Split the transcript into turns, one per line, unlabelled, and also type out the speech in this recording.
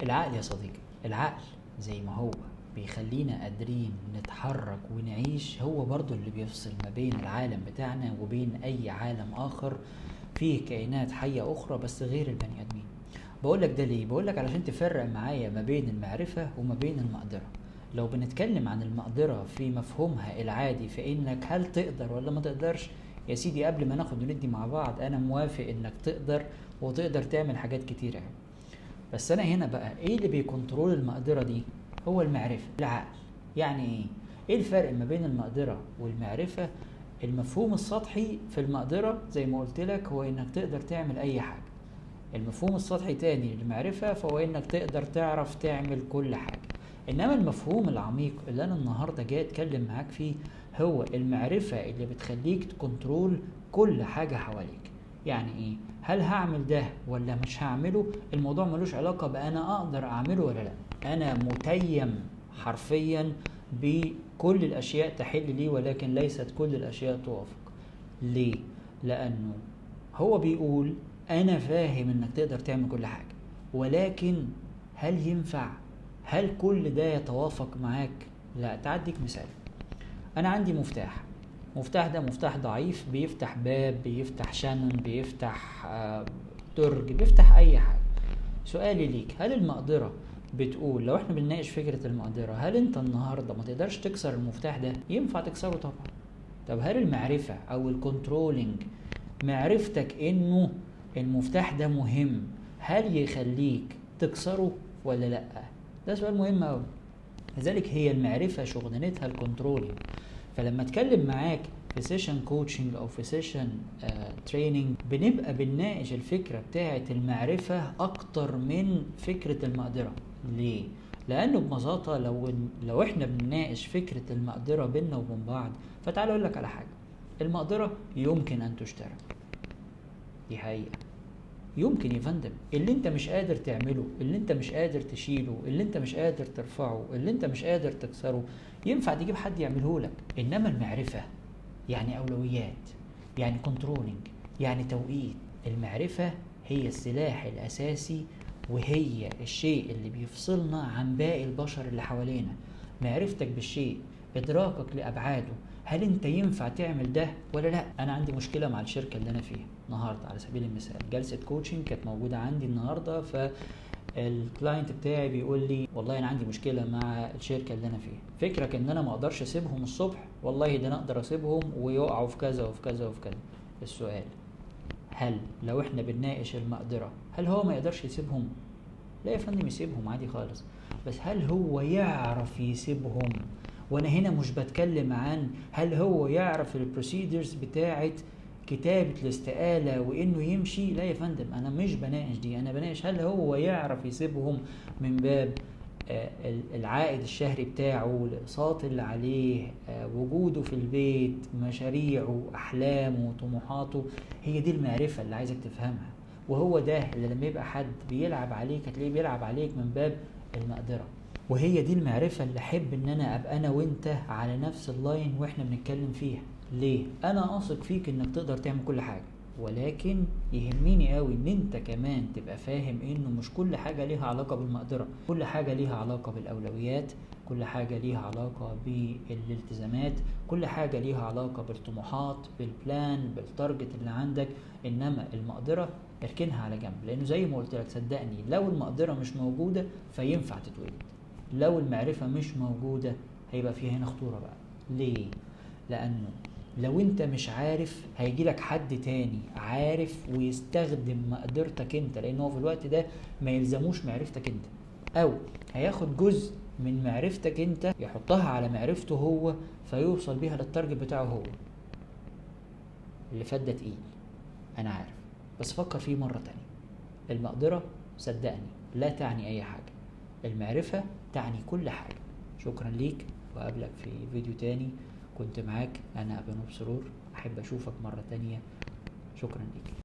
العقل يا صديقي، العقل زي ما هو بيخلينا قادرين نتحرك ونعيش، هو برضو اللي بيفصل ما بين العالم بتاعنا وبين أي عالم آخر فيه كائنات حية أخرى بس غير البني آدمين. بقولك ده ليه؟ بقولك علشان تفرق معايا ما بين المعرفة وما بين المقدرة. لو بنتكلم عن المقدرة في مفهومها العادي فإنك هل تقدر ولا ما تقدرش، يا سيدي قبل ما ناخد وندي مع بعض أنا موافق إنك تقدر وتقدر تعمل حاجات كتيرة، بس أنا هنا بقى إيه اللي بي control المقدرة دي؟ هو المعرفة، العقل. يعني إيه؟ إيه الفرق ما بين المقدرة والمعرفة؟ المفهوم السطحي في المقدرة زي ما قلت لك هو إنك تقدر تعمل أي حاجة. المفهوم السطحي تاني للمعرفة فهو إنك تقدر تعرف تعمل كل حاجة. إنما المفهوم العميق اللي أنا النهاردة جاي أتكلم معاك فيه هو المعرفة اللي بتخليك ت control كل حاجة حواليك. يعني إيه؟ هل هعمل ده ولا مش هعمله؟ الموضوع ملوش علاقة بأنا أقدر أعمله ولا لأ. أنا متيم حرفيا بكل الأشياء تحل لي، ولكن ليست كل الأشياء توافق. ليه؟ لأنه هو بيقول أنا فاهم إنك تقدر تعمل كل حاجة، ولكن هل ينفع؟ هل كل ده يتوافق معاك؟ لا. تعديك مثال، أنا عندي مفتاح، مفتاح ده مفتاح ضعيف، بيفتح باب، بيفتح شنن، بيفتح درج، بيفتح أي حاجة. سؤالي ليك، هل المقدرة بتقول لو احنا بنناقش فكرة المقدرة، هل انت النهاردة ما تقدرش تكسر المفتاح ده؟ ينفع تكسره طبعا. طب هل المعرفة او ال controlling، معرفتك انه المفتاح ده مهم، هل يخليك تكسره ولا لا؟ ده سؤال مهم قوي. لذلك هي المعرفة شغلانتها ال controlling. فلما اتكلم معاك في session coaching او في session training، بنبقى بنناقش الفكرة بتاعة المعرفة اكتر من فكرة المقدرة. ليه؟ لانه ببساطة لو احنا بنناقش فكرة المقدرة بينا وبين بعض، فتعال اقول لك على حاجة، المقدرة يمكن ان تشترى، دي حقيقة. يمكن يا فندم اللي انت مش قادر تعمله، اللي انت مش قادر تشيله، اللي انت مش قادر ترفعه، اللي انت مش قادر تكسره، ينفع تجيب حد يعمله لك. انما المعرفة يعني اولويات، يعني controlling، يعني توقيت. المعرفة هي السلاح الاساسي، وهي الشيء اللي بيفصلنا عن باقي البشر اللي حوالينا. معرفتك بالشيء، ادراكك لابعاده، هل انت ينفع تعمل ده ولا لا؟ انا عندي مشكلة مع الشركة اللي انا فيها النهارده، على سبيل المثال جلسه coaching كانت موجودة عندي النهارده، فال client بتاعي بيقول لي والله انا عندي مشكلة مع الشركة اللي انا فيها، فكرك ان انا ما اقدرش اسيبهم الصبح؟ والله ده انا اقدر اسيبهم ويقعوا في كذا وفي كذا وفي كذا. السؤال، هل لو احنا بنناقش المقدرة هل هو ما يقدرش يسيبهم؟ لا يا فندم، يسيبهم عادي خالص، بس هل هو يعرف يسيبهم؟ وانا هنا مش بتكلم عن هل هو يعرف ال procedures بتاعه كتابة الاستقالة وانه يمشي، لا يا فندم انا مش بناقش دي، انا بناقش هل هو يعرف يسيبهم من باب العائد الشهري بتاعه، الاقساط اللي عليه، وجوده في البيت، مشاريعه، احلامه، طموحاته. هي دي المعرفة اللي عايزك تفهمها، وهو ده اللي لما يبقى حد بيلعب عليك هتلاقيه بيلعب عليك من باب المقدرة. وهي دي المعرفة اللي أحب إن أنا أبقى أنا وأنت على نفس ال line وإحنا بنتكلم فيها. ليه؟ أنا أثق فيك إنك تقدر تعمل كل حاجة، ولكن يهمني قوي إن أنت كمان تبقى فاهم إنه مش كل حاجة ليها علاقة بالمقدرة، كل حاجة ليها علاقة بالأولويات، كل حاجة ليها علاقة بالالتزامات، كل حاجة ليها علاقة بالطموحات، بال plan، بال target اللي عندك. إنما المقدرة اركنها على جنب، لأنه زي ما قلت لك صدقني لو المقدرة مش موجودة فينفع تتولد، لو المعرفة مش موجودة هيبقى فيها هنا خطورة بقى. ليه؟ لأنه لو انت مش عارف هيجي لك حد تاني عارف ويستخدم مقدرتك انت، لأنه هو في الوقت ده ما يلزموش معرفتك انت، أو هياخد جزء من معرفتك انت يحطها على معرفته هو فيوصل بيها لل target بتاعه هو. اللي فات ده تقيل أنا عارف، بس فكر فيه مرة تانية. المقدرة صدقني لا تعني أي حاجة، المعرفة تعني كل حاجة. شكرا ليك، وأقابلك في فيديو تاني. كنت معاك أنا أبانوب سرور، أحب أشوفك مرة تانية. شكرا ليك.